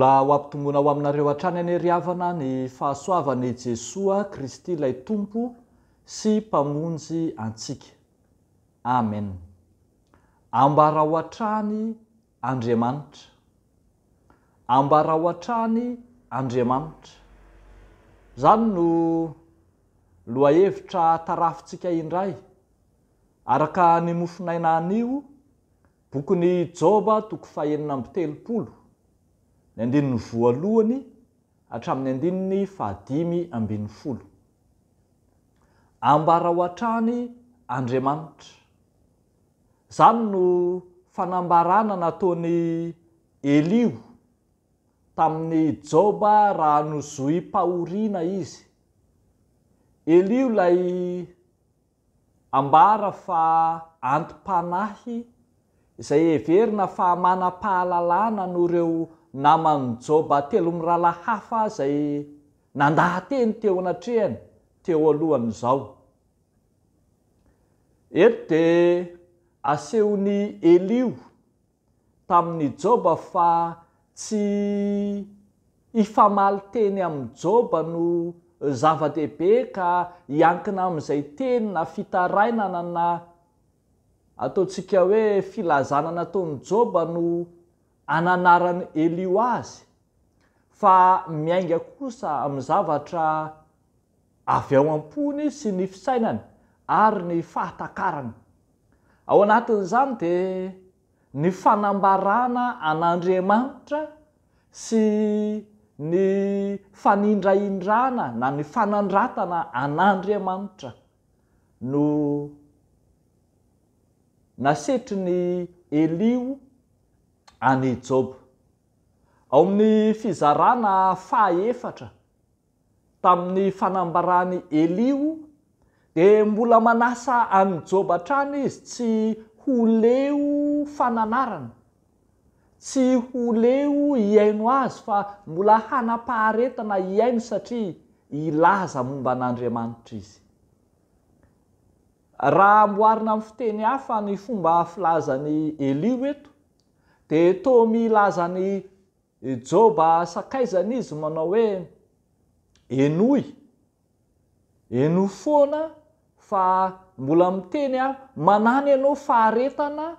Mbola ho ampitomboina ho aminareo hatrany anie ry havana ny fahasoavan'i Jesoa Kristy ilay Tompo sy Mpamonjy antsika. Amen. Ambarao hatrany Andriamanitra. Ambarao hatrany Andriamanitra. Izany no lohahevitra tarafintsika indray araka ny mofonaina anio, bokin'i Joba toko fahenina amby telopolo, ny andininy voalohany hatramin'ny andininy fahadimy ambin'ny folo. Ambarao hatrany Andriamanitra. Izany no fanambarana nataon'i Eliho tamin'i Joba raha nozohim-pahoriana izy. Eliho ilay ambara fa anti-panahy izay heverina fa manam-pahalalana noho ireo naman'i Joba telo mirahalahy hafa izay nandaha-teny teo anatrehany teo alohan'izao. Eto dia asehon'i Eliho tamin'i Joba fa tsy hifamaly teny amin'i Joba no zava-dehibe ka hiankina amin'izay teny na fitarainana na ataontsika hoe filazana nataon'i Joba no ananaran'i Eliho azy fa miainga kosa amin'ny zavatra avy ao am-pony sy ny fisainany ary ny fahatakarany. Ao anatin'izany dia ny fanambarana an'Andriamanitra sy ny fanindrahindrana na ny fanandratana an'Andriamanitra no nasetrin'i Eliho an'i Joba. Ao amin'ny fizarana fahaefatra Tamin'ny fanambaran'i Eliho, dia mbola manasa an'i Joba hatrany izy tsy ho leo fananarana, tsy ho leo hihaino azy fa mbola hanam-paharetana hihaino satria hilaza momba an'Andriamanitra izy. Raha amboarina amin'ny fiteny hafa ny fomba filazan'i Eliho eto, dia toa milaza an'i I Joba sakaizany izy manao hoe, Henoy, henoy foana fa mbola miteny aho, manàna ianao faharetana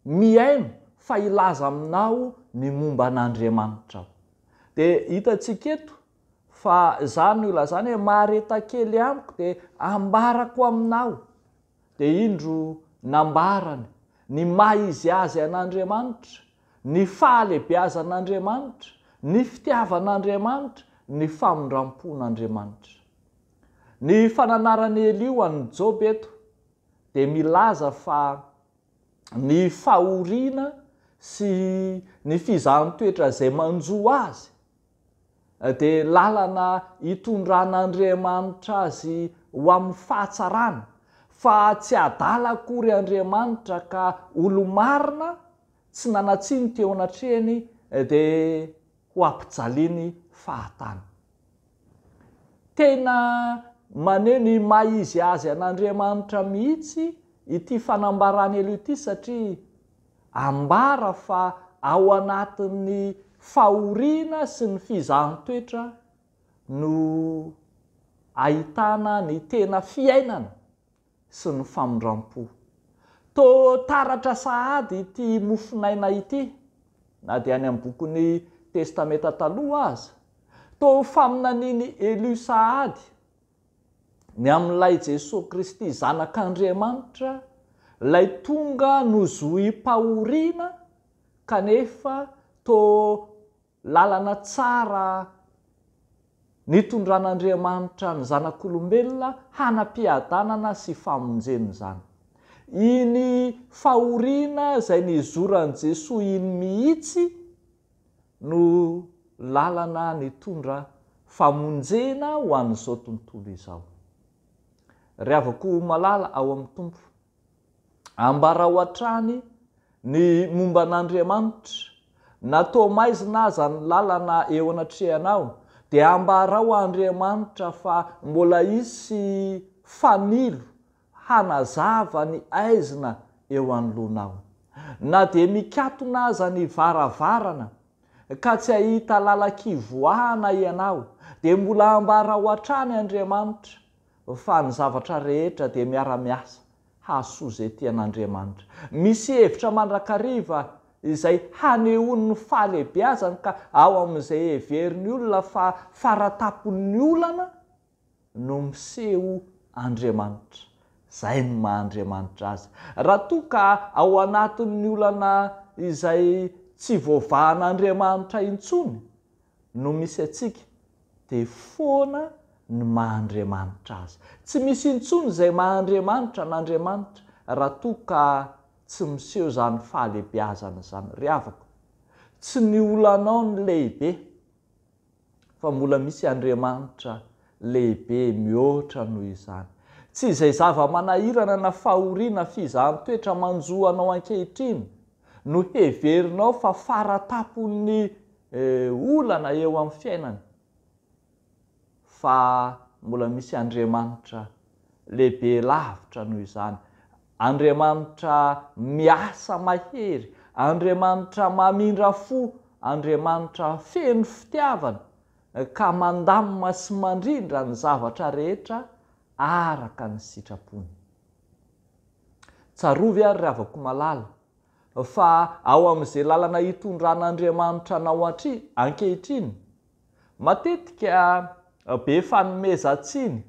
mihaino fa hilaza aminao ny momba an'Andriamanitra aho. Dia hitantsika eto fa izany no ilazany hoe mahareta kely amiko dia ambarako aminao. Dia indro nambarany ny maha izy azy an'Andriamanitra, ny fahalehibeazan'Andriamanitra, ny fitiavan'Andriamanitra, ny famindram-pon'Andriamanitra. Ny fananaran'i Eliho an'i Joba eto dia milaza fa ny fahoriana sy ny fizahan-toetra izay manjo azy dia lalana hitondran'Andriamanitra azy ho amin'ny fahatsarana, fa tsy adala akory Andriamanitra ka olo-marina tsy nanan-tsiny teo anatrehany dia ho ampijaliany fahatany. Tena maneho ny maha izy azy an'Andriamanitra mihitsy ity fanambaran'i Elio ity satria Ambara fa ao anatin'ny fahoriana sy ny fizahan-toetra no ahitana ny tena fiainana sy ny famindram-po. Toa taratra sahady ity mofonaina ity, na dia any amin'ny bokin'ny Testamenta Taloha aza. Toa faminanian'i Eliho sahady ny amin'ilay Jesoa Kristy Zanak'Andriamanitra, ilay tonga nozohim-pahoriana kanefa toa lalana tsara nitondran'Andriamanitra ny zanak'olombelona hanam-piadanana sy famonjena izany. Iny fahoriana izay nizoran'i Jesoa iny mihitsy no lalana nitondra famonjena ho an'izao tontolo izao. Ry havako malala ao amin'ny Tompo, ambarao hatrany ny momba an'Andriamanitra, na toa maizina aza ny lalana eo anatrehanao, dia ambarao Andriamanitra fa mbola hisy fanilo hanazava ny aizina eo anoloanao. Na dia mikatona aza ny varavarana, ka tsy hahita lalan-kivoahana ianao, dia mbola ambarao hatrany Andriamanitra fa ny zavatra rehetra dia miara-miasa hahasoa izay tian'Andriamanitra. Misy hevitra mandrakariva izay hanehoany ny fahalehibeazany ka ao amin'izay heverin'ny olona fa faratapon'ny olana no miseho Andriamanitra. Izay no maha Andriamanitra Azy. Raha toa ka ao anatin'ny olana izay tsy voavahan'Andriamanitra intsony no misy antsika dia foana ny maha Andriamanitra Azy. Tsy misy intsony izay maha Andriamanitra an'Andriamanitra raha toa ka tsy miseho izany fahalehibeazana izany. Ry havako, tsy ny olanao no lehibe fa mbola misy Andriamanitra lehibe mihoatra noho izany. Tsy izay zava-manahirana na fahoriana fizahan-toetra manjo anao ankehitriny no heverinao fa fara-tampon'ny olana eo amin'ny fiainana fa mbola misy Andriamanitra lehibe lavitra noho izany, Andriamanitra miasa mahery, Andriamanitra mamindra fo, Andriamanitra feno fitiavana ka mandamina sy mandrindra ny zavatra rehetra araka ny sitrapony. Tsarovy ary ry havako malala fa ao amin'izay lalana itondran'Andriamanitra anao hatri ankehitriny, matetika be fanomezan-tsiny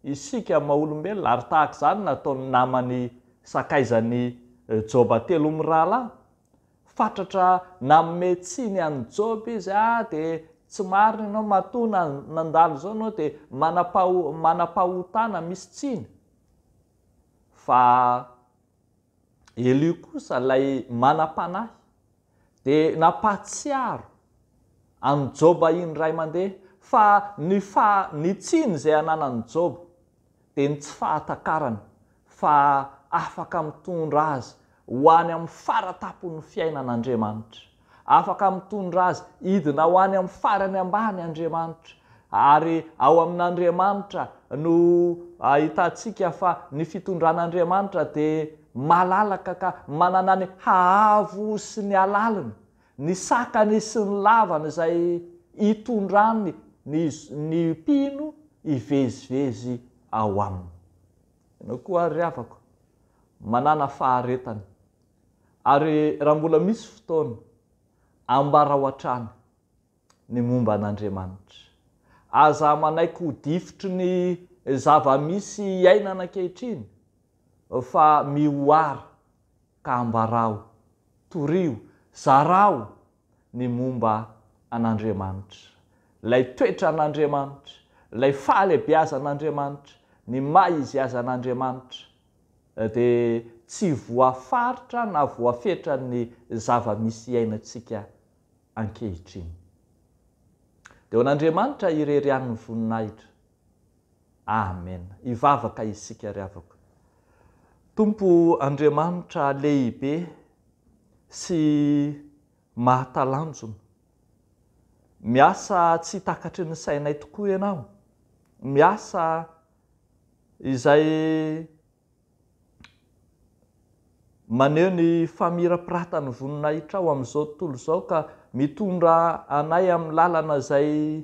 isika maha olombelona, ary tahaka izany nataon'ny naman'ny sakaizan'i Joba telomirahalahy, fatratra nanome tsiny an'i Joba izy, ah dia tsy marina ianao matoa nandalo izao ianao dia manam-pahotana misy tsiny, fa Eliho kosa ilay manam-panahy dia nampahatsiaro an'i Joba indray mandeha fa ny fa ny tsiny izay ananan'i Joba dia ny tsy fahatakarany fa afaka mitondra azy ho any amin'ny fara-tampon'ny fiainana Andriamanitra. Afaka mitondra azy hidina ho any amin'ny farany ambany Andriamanitra, ary ao amin'Andriamanitra no ahitantsika fa ny fitondran'Andriamanitra dia malalaka ka manana ny haavo sy ny halaliny, ny sakany sy ny lavany izay itondrany ny ny mpino hivezivezy ao aminy. Ianao koa ary ry havako, manàna faharetana. Ary raha mbola misy fotoana, ambarao hatrany ny momba an'Andriamanitra. Aza manaiky ho difotry ny zava-misy iainana ankehitriny, fa mihoara ka ambarao, torio, zarao ny momba an'Andriamanitra. Ilay toetran'Andriamanitra, ilay fahalehibeazan'Andriamanitra, ny maha izy azy an'Andriamanitra. dia tsy voafaritra na voafetran'ny zava-misy iainantsika ankehitriny. Dia ho an'Andriamanitra irery ihany ny voninahitra. Amena. Hivavaka isika ry havako. Tompo Andriamanitra lehibe sy mahatalanjona, miasa tsy takatry ny sainay tokoa Ianao, miasa izay maneho ny famirapiratan'ny voninahitrao amin'izao tontolo izao ka mitondra anay amin'ny lalana izay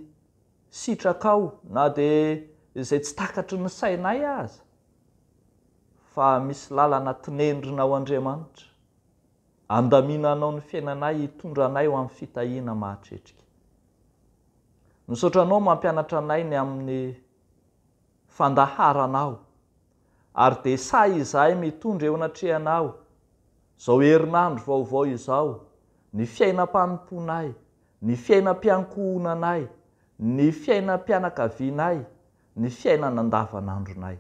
sitrakao na dia izay tsy takatry ny sainay aza fa misy lalana tinendrinao Andriamanitra andaminanao ny fiainanay hitondra anay ho amin'ny fitahiana mahatretrika. Misaotra anao mampianatra anay ny amin'ny fandaharanao ary dia sahy izahay mitondra eo anatrehanao izao herinandro vaovao izao ny fiainam-panompoanay, ny fiainam-piankohonanay, ny fiainam-pianakavianay, ny fiainana andavanandronay.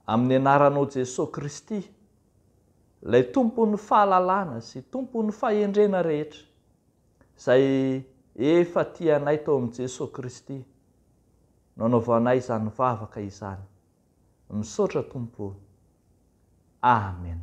Amin'ny anaranao Jesoa Kristy, ilay Tompon'ny fahalalana sy Tompon'ny fahendrena rehetra, izay efa tia anay tao amin'i Jesoa Kristy, no anaovanay izany vavaka izany. Misaotra Tompo o. Amen.